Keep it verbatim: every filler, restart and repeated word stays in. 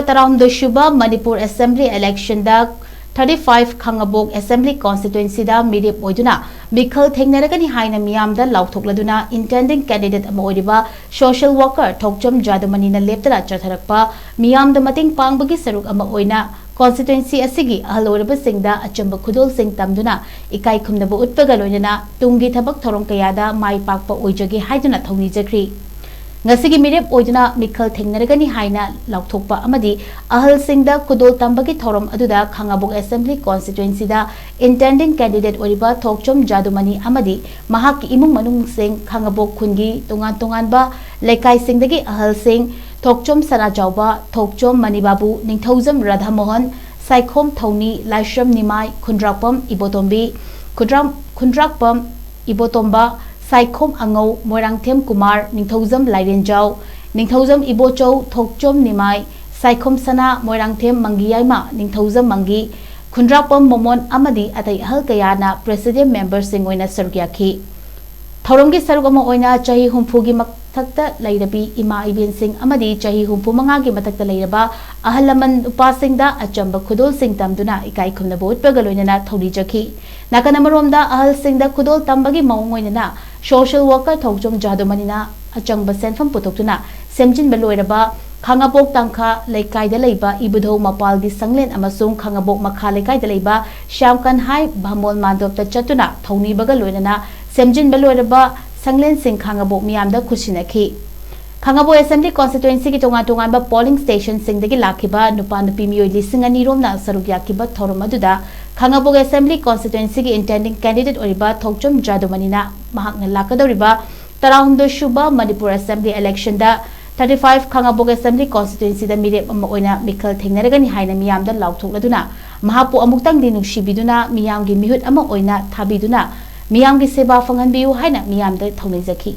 ꯇꯔꯥꯍꯨꯝꯗꯣꯏ ꯁꯨꯕ ꯃꯅꯤꯄꯨꯔ ꯑꯦꯁꯦꯝꯕ꯭ꯂꯤ ꯏꯂꯦꯛꯁꯟꯗ ꯊꯥꯔꯇꯤ ꯐꯥꯏꯚ ꯈꯥꯉꯕꯣꯛ ꯑꯦꯁꯦꯝꯕ꯭ꯂꯤ ꯀꯣꯟꯁꯇꯤꯇ꯭ꯋꯦꯟꯁꯤꯗ ꯃꯤꯔꯦꯞ ꯑꯣꯏꯗꯨꯅ ꯃꯤꯈꯜ ꯊꯦꯡꯅꯔꯒꯅꯤ ꯍꯥꯏꯅ ꯃꯤꯌꯥꯝꯗ ꯂꯥꯎꯊꯣꯛꯂꯗꯨꯅ ꯏꯟꯇꯦꯟꯗꯤꯡ ꯀꯦꯟꯗꯤꯗꯦꯠ ꯑꯃ ꯑꯣꯏꯔꯤꯕ ꯁꯣꯁꯤꯌꯦꯜ ꯋꯥꯔꯀꯔ ꯊꯣꯛꯆꯣꯝ ꯖꯥꯗꯨꯃꯅꯤꯅ ꯂꯦꯞꯇꯅ ꯆꯠꯊꯔꯛꯄ ꯃꯤꯌꯥꯝꯗ ꯃꯇꯦꯡ ꯄꯥꯡꯕꯒꯤ ꯁꯔꯨꯛ ꯑꯃ ꯑꯣꯏꯅ ꯀꯣꯟꯁꯇꯤꯇ꯭ꯋꯦꯟꯁꯤ ꯑꯁꯤꯒꯤ ꯑꯍꯜ ꯑꯣꯏꯔꯕꯁꯤꯡꯗ ꯑꯆꯝꯕ ꯈꯨꯗꯣꯜꯁꯤꯡ ꯇꯝꯗꯨꯅ ꯏꯀꯥꯏ ꯈꯨꯝꯅꯕ ꯎꯠꯄꯒ ꯂꯣꯏꯅꯅ ꯇꯨꯡꯒꯤ ꯊꯕꯛ ꯊꯧꯔꯝ ꯀꯌꯥꯗ ꯃꯥꯏ ꯄꯥꯛꯄ ꯑꯣꯏꯖꯒꯦ ꯍꯥꯏꯗꯨꯅ ꯊꯧꯅꯤꯖꯈ꯭ꯔꯤ꯫ ꯉꯁꯤꯒꯤ ꯃꯤꯔꯦꯞ ꯑꯣꯏꯗꯨꯅ ꯃꯤꯈꯜ ꯊꯦꯡꯅꯔꯒꯅꯤ ꯍꯥꯏꯅ ꯂꯥꯎꯊꯣꯛꯄ ꯑꯃꯗꯤ ꯑꯍꯜꯁꯤꯡꯗ ꯈꯨꯗꯣꯜ ꯇꯝꯕꯒꯤ ꯊꯧꯔꯝ ꯑꯗꯨꯗ ꯈꯥꯉꯕꯣꯛ ꯑꯦꯁꯦꯝꯕ꯭ꯂꯤ ꯀꯣꯟꯁꯇꯤꯇ꯭ꯋꯦꯟꯁꯤꯗ ꯏꯟꯇꯦꯟꯗꯤꯡ ꯀꯦꯟꯗꯤꯗꯦꯠ ꯑꯣꯏꯔꯤꯕ ꯊꯣꯛꯆꯣꯝ ꯖꯥꯗꯨꯃꯅꯤ ꯑꯃꯗꯤ ꯃꯍꯥꯛꯀꯤ ꯏꯃꯨꯡ ꯃꯅꯨꯡꯁꯤꯡ ꯈꯥꯉꯕꯣꯛ ꯈꯨꯟꯒꯤ ꯇꯣꯉꯥꯟ ꯇꯣꯉꯥꯟꯕ ꯂꯩꯀꯥꯏꯁꯤꯡꯗꯒꯤ ꯑꯍꯜꯁꯤꯡ ꯊꯣꯛꯆꯣꯝ ꯁꯅꯥꯆꯥꯎꯕ, ꯊꯣꯛꯆꯣꯝ ꯃꯅꯤꯕꯥꯕꯨ, ꯅꯤꯡꯊꯧꯖꯝ ꯔꯥꯙꯥꯃꯣꯍꯟ, ꯁꯥꯏꯈꯣꯝ ꯊꯧꯅꯤ, ꯂꯥꯏꯁ꯭ꯔꯝ ꯅꯤꯃꯥꯏ, ꯈꯨꯟꯗ꯭ꯔꯥꯛꯄꯝ ꯏꯕꯣꯇꯣꯝꯕꯤ, ꯈꯨꯟꯗ꯭ꯔꯥꯛ-, ꯈꯨꯟꯗ꯭ꯔꯥꯛꯄꯝ ꯏꯕꯣꯇꯣꯝꯕ, ꯁꯥꯏꯈꯣꯝ ꯑꯉꯧ, ꯃꯣꯏꯔꯥꯡꯊꯦꯝ ꯀꯨꯃꯥꯔ, ꯅꯤꯡꯊꯧꯖꯝ ꯂꯥꯏꯔꯦꯟꯖꯥꯎ, ꯅꯤꯡꯊꯧꯖꯝ ꯏꯕꯣꯆꯧ, ꯊꯣꯛꯆꯣꯝ ꯅꯤꯃꯥꯏ, ꯁꯥꯏꯈꯣꯝ ꯁꯅꯥ, ꯃꯣꯏꯔꯥꯡꯊꯦꯝ ꯃꯪꯒꯤ ꯌꯥꯏꯃ, ꯅꯤꯡꯊꯧꯖꯝ ꯃꯪꯒꯤ, ꯈꯨꯟꯗ꯭ꯔꯥꯛꯄꯝ ꯃꯣꯃꯣꯟ ꯑꯃꯗꯤ ꯑꯇꯩ ꯑꯍꯜ ꯀꯌꯥꯅ ꯄ꯭ꯔꯦꯁꯤꯗꯦꯟ ꯃꯦꯝꯕꯔꯁꯤꯡ ꯑꯣꯏꯅ ꯁꯔꯨꯛ ꯌꯥꯈꯤ꯫ ꯊꯧꯔꯝꯒꯤ ꯁꯔꯨꯛ ꯑꯃ ꯑꯣꯏꯅ ꯆꯍꯤ ꯍꯨꯝꯐꯨꯒꯤ ꯃꯊꯛꯇ ꯂꯩꯔꯕꯤ ꯏꯃꯥ ꯏꯕꯦꯟꯁꯤꯡ ꯑꯃꯗꯤ ꯆꯍꯤ ꯍꯨꯝꯐꯨ ꯃꯉꯥꯒꯤ ꯃꯊꯛꯇ ꯂꯩꯔꯕ ꯑꯍꯜ ꯂꯃꯟ ꯅꯨꯄꯥꯁꯤꯡꯗ ꯑꯆꯝꯕ ꯈꯨꯗꯣꯜꯁꯤꯡ ꯇꯝꯗꯨꯅ ꯏꯀꯥꯏ ꯈꯨꯝꯅꯕ ꯎꯠꯄꯒ ꯂꯣꯏꯅꯅ ꯊꯧꯅꯤꯖꯈꯤ꯫ ꯅꯥꯀꯟ ꯑꯃꯔꯣꯝꯗ ꯑꯍꯜꯁꯤꯡꯗ ꯈꯨꯗꯣꯜ ꯇꯝꯕꯒꯤ ꯃꯑꯣꯡ ꯑꯣꯏꯅꯅ ꯁꯣꯁꯤꯌꯦꯜ ꯋꯥꯔꯀꯔ ꯊꯣꯛꯆꯣꯝ ꯖꯥꯗꯨꯃꯅꯤꯅ ꯑꯆꯪꯕ ꯁꯦꯟꯐꯝ ꯄꯨꯊꯣꯛꯇꯨꯅ ꯁꯦꯝꯖꯤꯟꯕ ꯂꯣꯏꯔꯕ ꯈꯥꯉꯕꯣꯛ ꯇꯥꯡꯈ ꯂꯩꯀꯥꯏꯗ ꯂꯩꯕ ꯏꯕꯨꯙꯧ ꯃꯄꯥꯜꯒꯤ ꯁꯪꯂꯦꯟ ꯑꯃꯁꯨꯡ ꯈꯥꯉꯕꯣꯛ ꯃꯈꯥ ꯂꯩꯀꯥꯏꯗ ꯂꯩꯕ ꯁ꯭ꯌꯥꯝ ꯀꯟꯍꯥꯏ ꯚꯥꯃꯣꯟ ꯃꯥꯟꯗꯣꯞꯇ ꯆꯠꯇꯨꯅ ꯊꯧꯅꯤꯕꯒ ꯂꯣꯏꯅꯅ ꯁꯦꯝꯖꯤꯟꯕ ꯂꯣꯏꯔꯕ ꯁꯪꯂꯦꯟꯁꯤꯡ ꯈꯥꯉꯕꯣꯛ ꯃꯤꯌꯥꯝꯗ ꯈꯨꯠꯁꯤꯟꯅꯈꯤ꯫ ꯈꯥꯉꯕꯣꯛ ꯑꯦꯁꯦꯝꯕ꯭ꯂꯤ ꯀꯣꯟꯁꯇꯤꯇ꯭ꯋꯦꯟꯁꯤꯒꯤ ꯇꯣꯉꯥꯟ ꯇꯣꯉꯥꯟꯕ ꯄꯣꯂꯤꯡ ꯁ꯭ꯇꯦꯁꯟꯁꯤꯡꯗꯒꯤ ꯂꯥꯛꯈꯤꯕ ꯅꯨꯄꯥ ꯅꯨꯄꯤ ꯃꯤꯑꯣꯏ ꯂꯤꯁꯤꯡ ꯑꯅꯤ ꯔꯣꯝꯅ ꯁꯔꯨꯛ ꯌꯥꯈꯤꯕ ꯊꯧꯔꯝ ꯑꯗꯨꯗ ꯈꯥꯉꯕꯣꯛ ꯑꯦꯁꯦꯝꯕ꯭ꯂꯤ ꯀꯣꯟꯁꯇꯤꯇ꯭ꯋꯦꯟꯁꯤꯒꯤ ꯏꯟꯇꯦꯟꯗꯤꯡ ꯀꯦꯟꯗꯤꯗꯦꯠ ꯑꯣꯏꯔꯤꯕ ꯊꯣꯛꯆꯣꯝ ꯖꯥꯗꯨꯃꯅꯤꯅ ꯃꯍꯥꯛꯅ ꯂꯥꯛꯀꯗꯧꯔꯤꯕ ꯇꯔꯥꯍꯨꯝꯗꯣꯏ ꯁꯨꯕ ꯃꯅꯤꯄꯨꯔ ꯑꯦꯁꯦꯝꯕ꯭ꯂꯤ ꯏꯂꯦꯛꯁꯟꯗ ꯊꯥꯔꯇꯤ ꯐꯥꯏꯚ ꯈꯥꯉꯕꯣꯛ ꯑꯦꯁꯦꯝꯕ꯭ꯂꯤ ꯀꯣꯟꯁꯇꯤꯇ꯭ꯋꯦꯟꯁꯤꯗ ꯃꯤꯔꯦꯞ ꯑꯃ ꯑꯣꯏꯅ ꯃꯤꯈꯜ ꯊꯦꯡꯅꯔꯒꯅꯤ ꯍꯥꯏꯅ ꯃꯤꯌꯥꯝꯗ ꯂꯥꯎꯊꯣꯛꯂꯗꯨꯅ ꯃꯍꯥꯛꯄꯨ ꯑꯃꯨꯛꯇꯪꯗꯤ ꯅꯨꯡꯁꯤꯕꯤꯗꯨꯅ ꯃꯤꯌꯥꯝꯒꯤ ꯃꯤꯍꯨꯠ ꯑꯃ ꯑꯣꯏꯅ ꯊꯥꯕꯤꯗꯨꯅ ꯃꯤꯌꯥꯝꯒꯤ ꯁꯦꯕꯥ ꯐꯪꯍꯟꯕꯤꯌꯨ ꯍꯥꯏꯅ ꯃꯤꯌꯥꯝꯗ ꯊꯧꯅꯤꯖꯈꯤ꯫